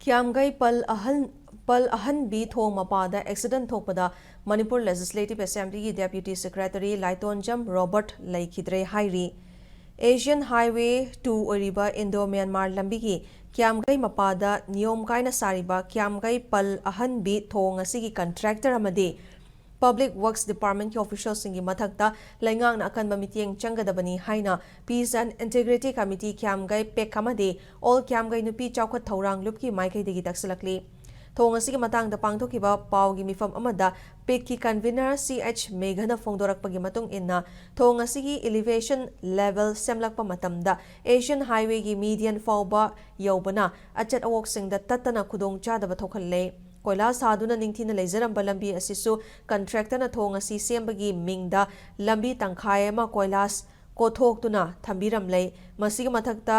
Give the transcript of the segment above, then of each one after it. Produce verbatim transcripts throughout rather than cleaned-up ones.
ꯀ꯭ꯌꯥꯝꯒꯩ ꯄꯜ ꯑꯍꯟ ꯄꯜ ꯑꯍꯟꯕꯤ ꯊꯣꯡ ꯃꯄꯥꯗ ꯑꯦꯛꯁꯤꯗꯦꯟ ꯊꯣꯛꯄꯗ ꯃꯅꯤꯄꯨꯔ ꯂꯦꯖꯤꯁꯂꯦꯇꯤꯚ ꯑꯦꯁꯦꯝꯕ꯭ꯂꯤꯒꯤ ꯗꯦꯄ꯭ꯌꯨꯇꯤ ꯁꯦꯀ꯭ꯔꯦꯇꯔꯤ ꯂꯥꯏꯇꯣꯟꯖꯝ ꯔꯣꯕꯔꯠ ꯂꯩꯈꯤꯗ꯭ꯔꯦ ꯍꯥꯏꯔꯤ꯫ ꯑꯦꯁꯤꯌꯥꯟ ꯍꯥꯏꯋꯦ ꯇꯨ ꯑꯣꯏꯔꯤꯕ ꯏꯟꯗꯣ ꯃ꯭ꯌꯥꯟꯃꯥꯔ ꯂꯝꯕꯤꯒꯤ ꯀ꯭ꯌꯥꯝꯒꯩ ꯃꯄꯥꯗ ꯅꯤꯌꯣꯝ ꯀꯥꯏꯅ ꯁꯥꯔꯤꯕ ꯀ꯭ꯌꯥꯝꯒꯩ ꯄꯜ ꯑꯍꯟꯕꯤ ꯊꯣꯡ ꯑꯁꯤꯒꯤ ꯀꯟꯇ꯭ꯔꯦꯛꯇꯔ ꯑꯃꯗꯤ ꯄꯕ꯭ꯂꯤꯛ ꯋꯔꯛꯁ ꯗꯤꯄꯥꯔꯠꯃꯦꯟꯠꯀꯤ ꯑꯣꯐꯤꯁꯤꯌꯦꯜꯁꯤꯡꯒꯤ ꯃꯊꯛꯇ ꯂꯩꯉꯥꯛꯅ ꯑꯀꯟꯕ ꯃꯤꯠꯌꯦꯡ ꯆꯪꯒꯗꯕꯅꯤ ꯍꯥꯏꯅ ꯄꯤꯁ ꯑꯦꯟ ꯏꯟꯇꯤꯒ꯭ꯔꯤꯇꯤ ꯀꯃꯤꯇꯤ ꯀ꯭ꯌꯥꯝꯒꯩ ꯄꯦꯛ ꯑꯃꯗꯤ ꯑꯣꯜ ꯀ꯭ꯌꯥꯝꯒꯩ ꯅꯨꯄꯤ ꯆꯥꯎꯈꯠ ꯊꯧꯔꯥꯡ ꯂꯨꯞꯀꯤ ꯃꯥꯏꯀꯩꯗꯒꯤ ꯇꯛꯁꯤꯜꯂꯛꯂꯤ꯫ ꯊꯣꯡ ꯑꯁꯤꯒꯤ ꯃꯇꯥꯡꯗ ꯄꯥꯡꯊꯣꯛꯈꯤꯕ ꯄꯥꯎꯒꯤ ꯃꯤꯐꯝ ꯑꯃꯗ ꯄꯦꯛꯀꯤ ꯀꯟꯚꯤꯅꯔ ꯁꯤ ꯑꯩꯆ ꯃꯦꯘꯅ ꯐꯣꯡꯗꯣꯔꯛꯄꯒꯤ ꯃꯇꯨꯡ ꯏꯟꯅ, ꯊꯣꯡ ꯑꯁꯤꯒꯤ ꯏꯂꯤꯚꯦꯁꯟ ꯂꯦꯚꯦꯜ ꯁꯦꯝꯂꯛꯄ ꯃꯇꯝꯗ ꯑꯦꯁꯤꯌꯥꯟ ꯍꯥꯏꯋꯦꯒꯤ ꯃꯤꯗꯤꯌꯟ ꯐꯥꯎꯕ ꯌꯧꯕꯅ ꯑꯆꯠ ꯑꯋꯣꯛꯁꯤꯡꯗ ꯇꯠꯇꯅ ꯈꯨꯗꯣꯡꯆꯥꯗꯕ ꯊꯣꯛꯍꯜꯂꯦ꯫ ꯀꯣꯏꯂꯥꯁ ꯊꯥꯗꯨꯅ ꯅꯤꯡꯊꯤꯅ ꯂꯩꯖꯔꯝꯕ ꯂꯝꯕꯤ ꯑꯁꯤꯁꯨ ꯀꯟꯇ꯭ꯔꯦꯛꯇꯔꯅ ꯊꯣꯡ ꯑꯁꯤ ꯁꯦꯝꯕꯒꯤ ꯃꯤꯡꯗ ꯂꯝꯕꯤ ꯇꯪꯈꯥꯏ ꯑꯃ ꯀꯣꯏꯂꯥꯁ ꯀꯣꯊꯣꯛꯇꯨꯅ ꯊꯝꯕꯤꯔꯝꯂꯦ꯫ ꯃꯁꯤꯒꯤ ꯃꯊꯛꯇ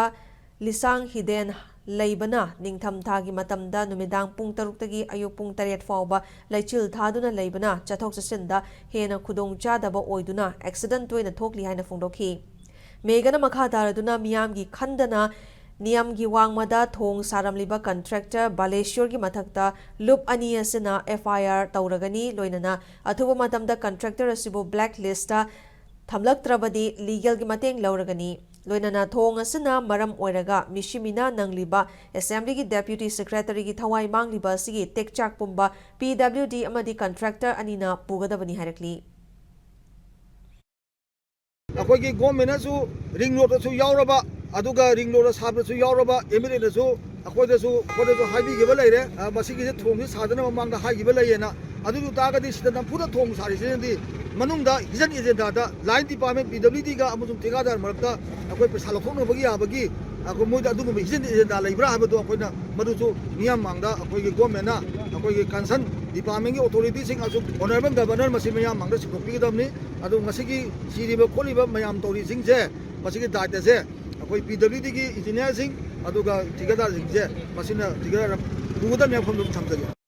ꯂꯤꯁꯥꯡ ꯍꯤꯗꯦꯟ ꯂꯩꯕꯅ ꯅꯤꯡꯊꯝ ꯊꯥꯒꯤ ꯃꯇꯝꯗ ꯅꯨꯃꯤꯗꯥꯡ ꯄꯨꯡ ꯇꯔꯨꯛꯇꯒꯤ ꯑꯌꯨꯛ ꯄꯨꯡ ꯇꯔꯦꯠ ꯐꯥꯎꯕ ꯂꯩꯆꯤꯜ ꯊꯥꯗꯨꯅ ꯂꯩꯕꯅ ꯆꯠꯊꯣꯛ ꯆꯠꯁꯤꯟꯗ ꯍꯦꯟꯅ ꯈꯨꯗꯣꯡꯆꯥꯗꯕ ꯑꯣꯏꯗꯨꯅ ꯑꯦꯛꯁꯤꯗꯦꯟ ꯇꯣꯏꯅ ꯊꯣꯛꯂꯤ ꯍꯥꯏꯅ ꯐꯣꯡꯗꯣꯛꯈꯤ꯫ ꯃꯦꯘꯅ ꯃꯈꯥ ꯇꯥꯔꯗꯨꯅ ꯃꯤꯌꯥꯝꯒꯤ ꯈꯟꯗꯅ ꯅꯤꯌꯝꯒꯤ ꯋꯥꯡꯃꯗ ꯊꯣꯡ ꯁꯥꯔꯝꯂꯤꯕ ꯀꯟꯇ꯭ꯔꯦꯛꯇꯔ ꯕꯥꯂꯦꯁ꯭ꯋꯔꯒꯤ ꯃꯊꯛꯇ ꯂꯨꯞ ꯑꯅꯤ ꯑꯁꯤꯅ ꯑꯦꯐ ꯑꯥꯏ ꯑꯥꯔ ꯇꯧꯔꯒꯅꯤ, ꯂꯣꯏꯅꯅ ꯑꯊꯨꯕ ꯃꯇꯝꯗ ꯀꯟꯇ꯭ꯔꯦꯛꯇꯔ ꯑꯁꯤꯕꯨ ꯕ꯭ꯂꯦꯛ ꯂꯤꯁꯇ ꯊꯝꯂꯛꯇ꯭ꯔꯕꯗꯤ ꯂꯤꯒꯦꯜꯒꯤ ꯃꯇꯦꯡ ꯂꯧꯔꯒꯅꯤ꯫ ꯂꯣꯏꯅꯅ ꯊꯣꯡ ꯑꯁꯤꯅ ꯃꯔꯝ ꯑꯣꯏꯔꯒ ꯃꯤꯁꯤꯃꯤꯅ ꯅꯪꯂꯤꯕ ꯑꯦꯁꯦꯝꯕ꯭ꯂꯤꯒꯤ ꯗꯦꯄ꯭ꯌꯨꯇꯤ ꯁꯦꯀ꯭ꯔꯦꯇꯔꯤꯒꯤ ꯊꯋꯥꯏ ꯃꯥꯡꯂꯤꯕ ꯑꯁꯤꯒꯤ ꯇꯦꯛꯆꯥꯛ ꯄꯨꯝꯕ ꯄꯤ ꯗꯕ꯭ꯂꯤꯎ ꯗꯤ ꯑꯃꯗꯤ ꯀꯟꯇ꯭ꯔꯦꯛꯇꯔ ꯑꯅꯤꯅ ꯄꯨꯒꯗꯕꯅꯤ ꯍꯥꯏꯔꯛꯂꯤ꯫ ꯑꯩꯈꯣꯏꯒꯤ ꯒꯣꯔꯃꯦꯟꯅꯁꯨ ꯔꯤꯡ ꯔꯣꯗꯇꯁꯨ ꯌꯥꯎꯔꯕ, ꯑꯗꯨꯒ ꯔꯤꯡ ꯔꯣꯗ ꯁꯥꯕꯗꯁꯨ ꯌꯥꯎꯔꯕ, ꯑꯦꯝ ꯑꯦꯜ ꯑꯦꯅꯁꯨ ꯑꯩꯈꯣꯏꯗꯁꯨ, ꯑꯩꯈꯣꯏꯗꯁꯨ ꯍꯥꯏꯕꯤꯈꯤꯕ ꯂꯩꯔꯦ꯫ ꯑ, ꯃꯁꯤꯒꯤꯁꯦ ꯊꯣꯡꯁꯤ ꯁꯥꯗꯅꯕ ꯃꯃꯥꯡꯗ ꯍꯥꯏꯈꯤꯕ ꯂꯩꯌꯦꯅ꯫ ꯑꯗꯨ ꯑꯣꯏ ꯇꯥꯔꯒꯗꯤ ꯁꯤꯗ ꯅꯝꯐꯨꯗ ꯊꯣꯡ ꯁꯥꯔꯤꯁꯤꯅꯗꯤ ꯃꯅꯨꯡꯗ ꯍꯤꯗꯟ ꯑꯦꯖꯦꯟꯗꯥꯗ ꯂꯥꯏꯟ ꯗꯤꯄꯥꯔꯠꯃꯦꯟ, ꯄꯤ ꯗꯕ꯭ꯂꯤꯎ ꯗꯤꯒ ꯑꯃꯁꯨꯡ ꯊꯤꯀꯥꯗꯥꯔ ꯃꯔꯛꯇ ꯑꯩꯈꯣꯏ ꯄꯩꯁꯥ ꯂꯧꯊꯣꯛꯅꯕꯒꯤ ꯌꯥꯕꯒꯤ ꯑꯩꯈꯣꯏ ꯃꯣꯏꯗ ꯑꯗꯨꯒꯨꯝꯕ ꯍꯤꯗꯟ ꯑꯦꯖꯦꯟꯗꯥ ꯂꯩꯕ꯭ꯔꯥ ꯍꯥꯏꯕꯗꯣ ꯑꯩꯈꯣꯏꯅ ꯃꯗꯨꯁꯨ ꯃꯤꯌꯥꯝ ꯃꯥꯡꯗ ꯑꯩꯈꯣꯏꯒꯤ ꯒꯣꯔꯃꯦꯟꯅ, ꯑꯩꯈꯣꯏꯒꯤ ꯀꯟꯁꯔꯟ ꯗꯤꯄꯥꯔꯠꯃꯦꯟꯒꯤ ꯑꯣꯊꯣꯔꯤꯇꯤꯁꯤꯡ ꯑꯃꯁꯨꯡ ꯑꯣꯅꯔꯦꯕꯜ ꯒꯕꯔꯅꯔ ꯃꯁꯤ ꯃꯤꯌꯥꯝ ꯃꯥꯡꯗ ꯁꯟꯗꯣꯛꯄꯤꯒꯗꯕꯅꯤ꯫ ꯑꯗꯨ ꯉꯁꯤꯒꯤ ꯁꯤꯔꯤꯕ ꯈꯣꯠꯂꯤꯕ ꯃꯌꯥꯝ ꯇꯧꯔꯤꯁꯤꯡꯁꯦ, ꯃꯁꯤꯒꯤ ꯗꯥꯏꯇꯁꯦ ꯑꯩꯈꯣꯏ ꯄꯤ ꯗꯕ꯭ꯂꯤꯎ ꯗꯤꯒꯤ ꯏꯟꯖꯤꯅꯤꯌꯥꯔꯁꯤꯡ ꯑꯗꯨꯒ ꯊꯤꯀꯥꯗꯥꯔꯁꯤꯡꯁꯦ, ꯃꯁꯤꯅ ꯊꯤꯀꯥꯗꯥꯔ ꯄꯨꯒꯗꯕꯅꯤ ꯍꯥꯏꯕ ꯋꯥꯐꯝꯗꯨ ꯊꯝꯖꯒꯦ꯫